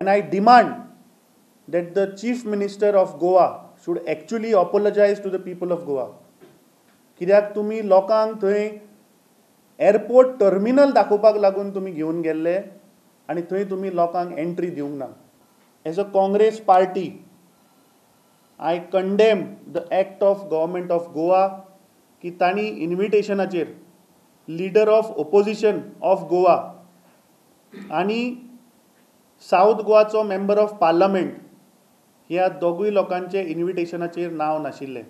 And I demand that the Chief Minister of Goa should actually apologize to the people of Goa. कित्याक तुमी लोकांक थंय airport terminal दाखोवपाक लागून तुमी घेवन गेल्ले आनी थंय तुमी लोकांक एंट्री दिवंक ना. As a Congress party I condemn the act of government of Goa की तांणी इन्विटेशनाचेर leader of opposition of Goa आनी सावथ गोवाचो मेंबर ऑफ पार्लमेंट ह्या दोगूय लोकांचे इन्विटेशनाचेर नांव नाशिल्लें.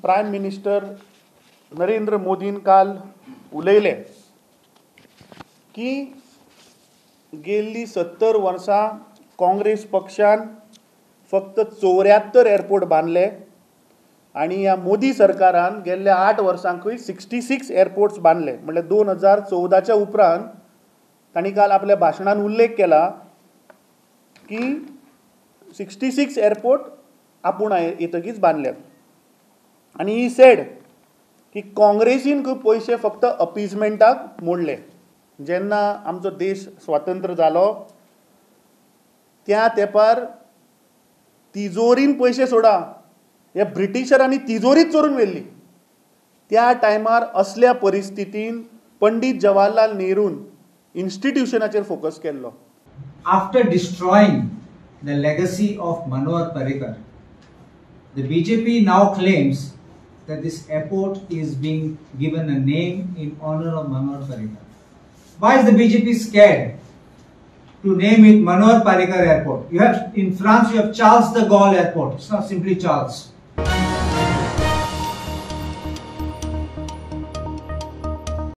प्रायम मिनिस्टर नरेंद्र मोदीन काल उलयले की गेल्ली 70 वर्सां काँग्रेस पक्षान फक्त 74 एअरपोर्ट बांदले आनी ह्या मोदी सरकारान गेल्ल्या 8 वर्सांकूय 66 एअरपोर्ट्स बांदले. म्हणल्यार 2014च्या उपरांत तांणी काल आपल्या भाशणान उल्लेख केला की 66 एअरपोर्ट आपूण येतकीच बांदल्यात. आनी he said की काँग्रेसीन खूब पयशे फक्त अपिजमेंटाक मोडले. जेन्ना आमचो देश स्वतंत्र जालो त्या तेंपार तिजोरीन पयशे सोडा, ह्या ब्रिटिशरांनी तिजोरीच चोरून व्हेल्ली. त्या टायमार असल्या परिस्थितीन पंडीत जवाहरलाल नेहरून इन्स्टिट्युशनाचेर फोकस केल्लो. After destroying the legacy of Manohar Parrikar, the BJP now claims that this airport is being given a name in honor of Manohar Parrikar. Why is the BJP scared to name it Manohar Parrikar Airport? You have in France, you have Charles de Gaulle Airport. It's not simply Charles.